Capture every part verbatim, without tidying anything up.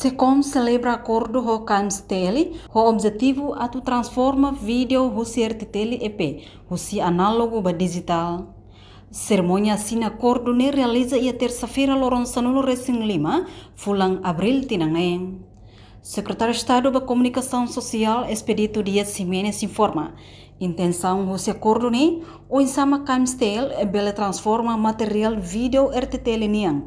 SECOM selebra akordu ho KMCTL, ho objetivu atu transforma vídeo husi RTTL E P, husi análogu ba dijitál. Serimónia asina akordu ne'e realiza iha tersa-feira loron sanulu resin lima, fulan Abríl tinan ne'e. Sekretáriu Estadu ba Komunikasaun Sosiál, Expedito Dias Ximenes informa, intensaun husi akordu ne'e, oinsá mak KMCTL bele transforma materiál vídeo RTTL nian,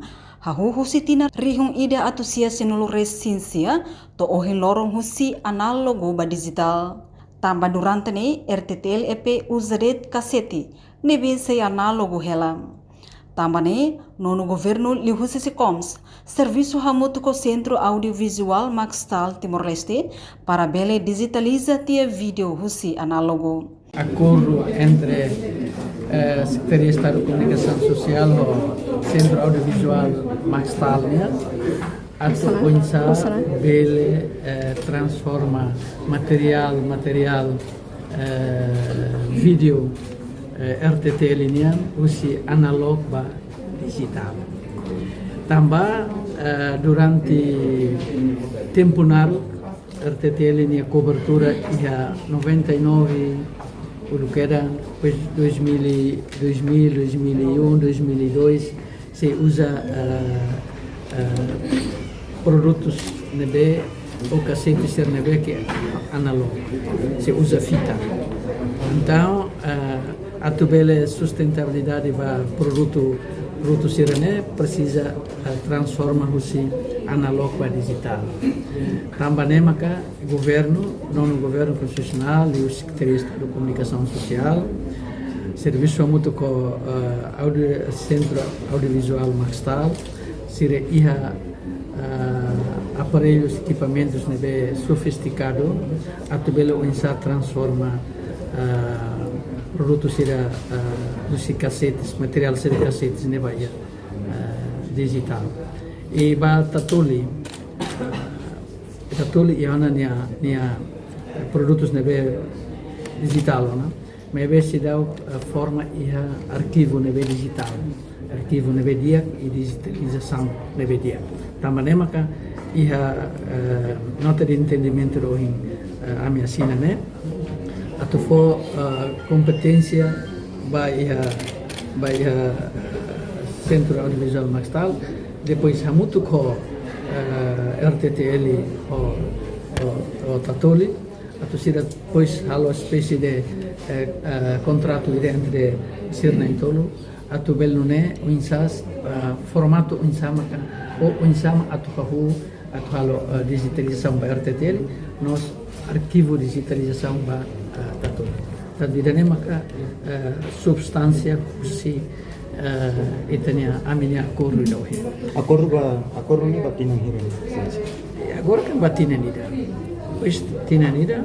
hahú husi tinan rihun ida atus sia sianulu resin sia, to'o ohin loron husi análogu ba dijitál. Tanba durante ne'e RTTL E P uza de'it kasete, ne'ebé sei análogu hela. Tanba ne'e, nonu governu liuhusi SECOMS servisu hamutuk ho Sentru Audiovizuál Maxtal Timor-Leste para bele dijitaliza tiha vídeo husi análogu. Akordu entre, eh, Sekretaria Estadu Komunikasaun Sosiál ho Sentru Audiovizuál Maxtal nian, atu oinsá bele, eh, transforma materiál, materiál, eh, vídeo, eh, RTTL nian husi análogu ba dijitál. Tanba, eh, durante tempu naruk, RTTL nia kobertura iha noventa e nove, uluk kedan, depois dois mil e, dois mil, dois mil e um, dois mil e dois, sei uza, eh, eh, produtus ne'ebé, ou kasete sira ne'ebé ke análogu, sei uza fita. Entaun, eh, atu bele sustentabilidade ba produtu, produtu sira-ne'e presiza, eh, transforma husi análogu ba dijitál. Tanba ne'e maka governu, nonu governu konstitusionál, liuhusi Sekretaria Estadu Komunikasaun Sosiál, servisu hamutuk ho, eh, audio, Sentru Audiovizuál Maxtal, sira iha, eh, aparelhus, ekipamentus ne'ebé sofistikadu, atu bele oinsá transforma, eh, produtu sira, eh, husi kasetes, materiál sira kasetes ne'e ba iha, eh, dijitál. I ba Tatoli, eh, Tatoli iha ona nia, nia, eh, produtus ne'ebé dijitál ona. Maibé seidauk, eh, forma iha arkivu ne'ebé dijitál, arkivu ne'ebé di'ak i dijitalizasaun ne'ebé di'ak. Tanba ne'e maka iha, eh, nota de entendimentu ida ohin, eh, ami asina ne'e, atu fó, eh, kompeténsia ba iha, ba iha, eh, Sentru Audiovizuál Maxtal, depois hamutuk ho, eh, RTTL ho, ho, ho Tatoli, atu sira depois halo espésie de, eh, eh, kontratu ida entre sira na'in-tolu, atu bele nune'e oinsá, eh, formatu oinsá maka, ou oinsá mak atu hahú, atu halo, eh, dijitalizasaun ba RTTL, no arkivu dijitalizasaun ba, eh, Tatoli. Tanba ida-ne'e maka, eh, substánsia husi, eh, ita-nia, ami-nia akordu ida ohin. Akordu ba, akordu ne'e ba tinan hira? Agora kan ba tinan ida. Depois tinan ida,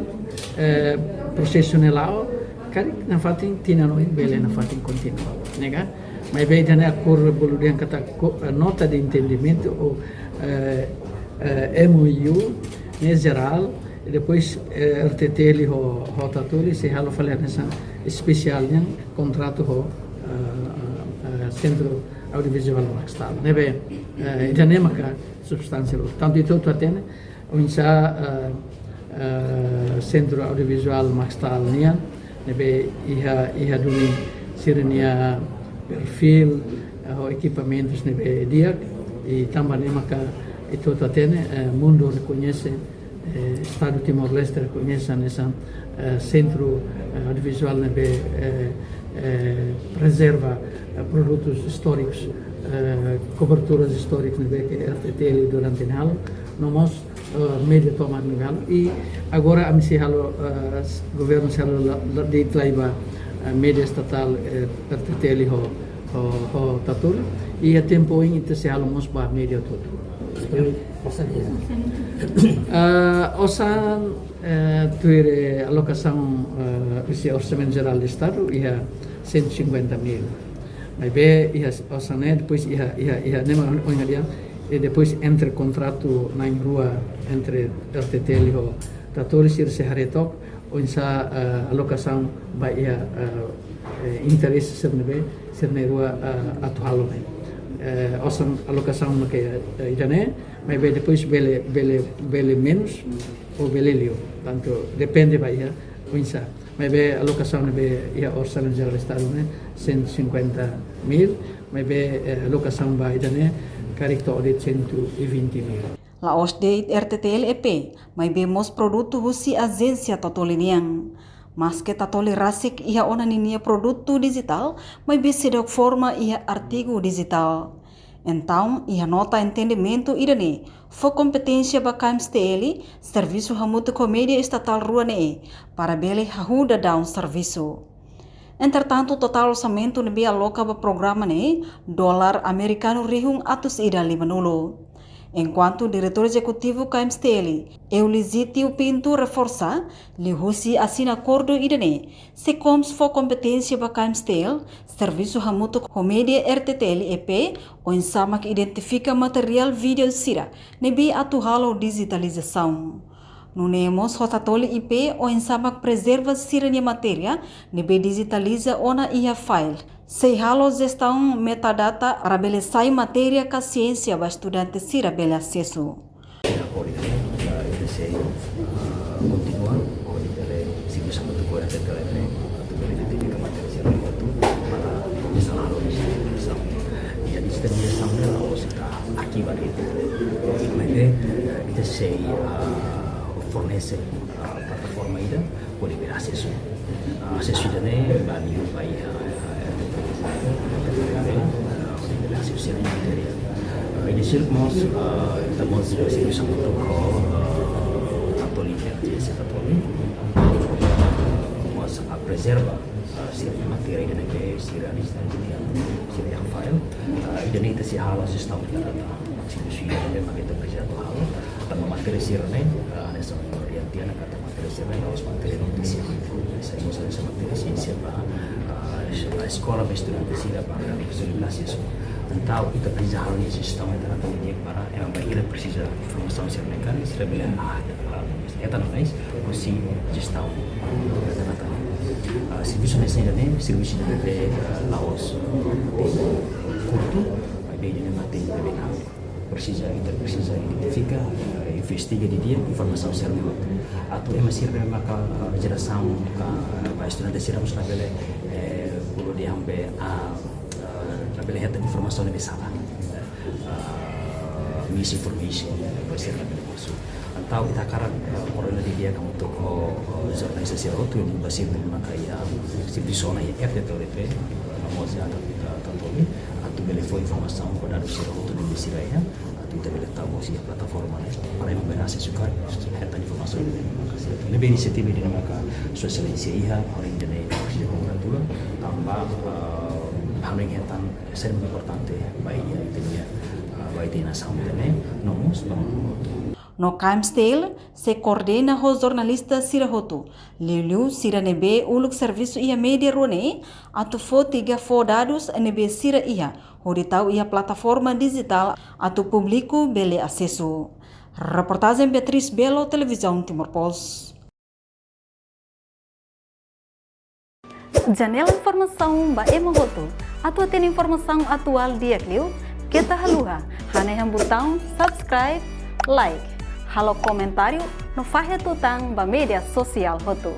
eh, prosesu ne'e la'o, karik nafatin tinan oin bele nafatin kontinua, ne'e ka? Maibé ita-nia akordu bolu dehan katak ko-, eh, nota de entendimentu ou, eh, eh, M O U ne'e jerál, i depois, eh, RTTL ho, ho Tatoli sei halo fali hanesan espesiál nian kontratu ho, eh, eh, Sentru Audiovizuál Maxtal. Ne'ebé, eh, ida-ne'e maka substánsia. Tantu ita hotu hatene, oinsá, eh, eh, Sentru Audiovizuál Maxtal nian, ne'ebé iha, iha duni sira-nia perfíl, eh, ho ekipamentus ne'ebé di'ak, i tanba ne'e maka ita hotu hatene, eh, mundu rekoñese, eh, Estadu Timor-Leste rekoñese hanesan, eh, sentru, eh, audiovizuál ne'ebé, eh, eh, prezerva, eh, produtus istórikus, eh, koberturas istórikas ne'ebé ke RTTL durante ne'e halo, no mós, eh, média tomak ne'ebé halo. I agora ami sei halo, eh, s-, governu sei halo la, la, de'it lai ba, eh, média estatál, eh, RTTL ho, ho, ho Tatoli. I iha tempu oin ita sei halo mós ba média hotu-hotu. Osan ne'e? Eh, osan, eh, tuir alokasaun, eh, husi Orsamentu Jerál do Estadu iha cento e cinquenta mil. Maibé iha osan ne'e, depois iha, iha, iha ne'e mak ohin ha'u dehan, i depois entre kontratu na'in-rua entre RTTL ho Tatoli, sira sei haree took oinsá, eh, alokasaun ba iha, eh, eh, interese sira ne'ebé, sira na'in-rua, eh, atu halo ne'e. Eh, osan alokasaun maka, eh, ida-ne'e, maibé depois bele, bele, bele menus ou bele liu. Tantu depende ba iha oinsá. Maibé alokasaun ne'ebé iha Orsamentu Jerál Estadu ne'e cento e cinquenta mil, maibé, eh, alokasaun ba ida-ne'e karik to'o de'it cento e vinte mil. La'ós de'it R T T L E P, maibé mós produtu husi ajénsia Tatoli nian. Maske Tatoli rasik iha ona ninia produtu dijitál, maibé seidauk forma iha artigu dijitál. Entaun, iha nota entendimentu ida-ne'e, fó kompeténsia ba K M S T L, servisu hamutuk ho média estatál rua ne'e, para bele hahú daudaun servisu. Entretantu, totál orsamentu ne'ebé aloka ba programa ne'e, dolar amerikanu rihun atus ida limanulu. Enkuantu Diretór Ezekutivu K M S T L, Eulisítio Pinto reforsa, liuhusi asina akordu ida-ne'e, SEKOMS fó kompeténsia ba K M S T L, servisu hamutuk ho média R T T L E P, oinsá mak identifika materiál vídeo sira ne'ebé atu halo dijitalizasaun. Nune'e mós ho Tatoli I P oinsá mak prezerva sira-nia matéria ne'ebé dijitaliza ona iha file. Sei halo jestaun metadata para bele sai matéria ka siénsia ba estudante sira bele asesu. Ita koordena, eh, ita sei, eh, kontinua, hodi bele servisu hamutuk ho R T T L E P, atu bele identifika matéria sira atu, para bisa halo dijitalizasaun. Iha dijitalizasaun ne'e la'ós ita arkiva de'it. Maibé, eh, ita sei, eh, fornese, eh, plataforma ida hodi bele asesu. Eh, asesu ida-ne'e ba liu ba iha, eh, eh, hodi bele asesu sira-nia matéria. Eh, ida seluk mós, eh, ita mós servisu hamutuk ho, eh, Tatoli, R T S Tatoli. Eh, mós, eh, prezerva, eh, sira-nia matéria ida-ne'ebé sira dijitaliza iha sira-nia file. Eh, ida-ne'e ita sei halo jestaun metadata. Servisu ida-ne'ebé mak ita presiza atu halo. Tanba matéria sira-ne'e, eh, hanesan ohin orienta tiha ona katak matéria sira-ne'e la'ós matéria notísia. Sai mós hanesan matéria siénsia ba, eh, ba eskola, ba estudante sira, ba akadémiku sira, ba asesu. Entaun, ita presiza halo nia jestaun metadata ida-ne'e para ema bainhira presiza informasaun sira-ne'e karik, sira bele, ah, hetan ona, husi jestaun metadata. Ah, servisu hanesan ida-ne'e, servisu ida-ne'e, ah, la'ós, ah, tempu kurtu, maibé ida-ne'e mak tempu ne'ebé presiza, ita presiza identifika, ah, investiga didi'ak informasaun sira-ne'e. Atu ema sira-ne'e maka, ah, jerasaun ka, ah, ba estudante sira mós labele, eh, bolu dehan be, ah, ah, labele hetan informasaun ne'ebé sala. Ah, misinformation, eh, ba sira labele masuk. Entaun ita hakarak, eh, koordena didi'ak hamutuk ho, ho jornalista sira hotu, ne'ebé sira maka iha servisu ona iha R T T L E P, eh, no mós iha Tatoli, atu bele fó informasaun ho dadus sira hotu ne'ebé sira iha, atu ita bele tau iha plataforma ne'e, para ema bele asesu karik, hetan informasaun ne'ebé maka sira. Ne'ebé inisiativa ida-ne'e maka Sua Exelénsia iha, hanoin ida-ne'e, ha'u kongratula, tanba, eh, hanoin hetan, sira importante ba iha ita-nia, eh, ba ita-nia nasaun ida-ne'e, no mós ba mundu hotu. No K M S T L sei koordena ho jornalista sira hotu, liuliu sira ne'ebé uluk servisu iha média rua ne'e, atu foti ka fó dadus ne'ebé sira iha, hodi tau iha plataforma dijitál atu públiku bele asesu. Reportajen Beatriz Belo, Televizaun Timor Post. Janela informasaun ba ema hotu. Atu hatene informasaun atuál di'ak liu, keta haluha hanehan butaun subscribe, like, halo komentáriu no fahe tutan ba média sosiál hotu.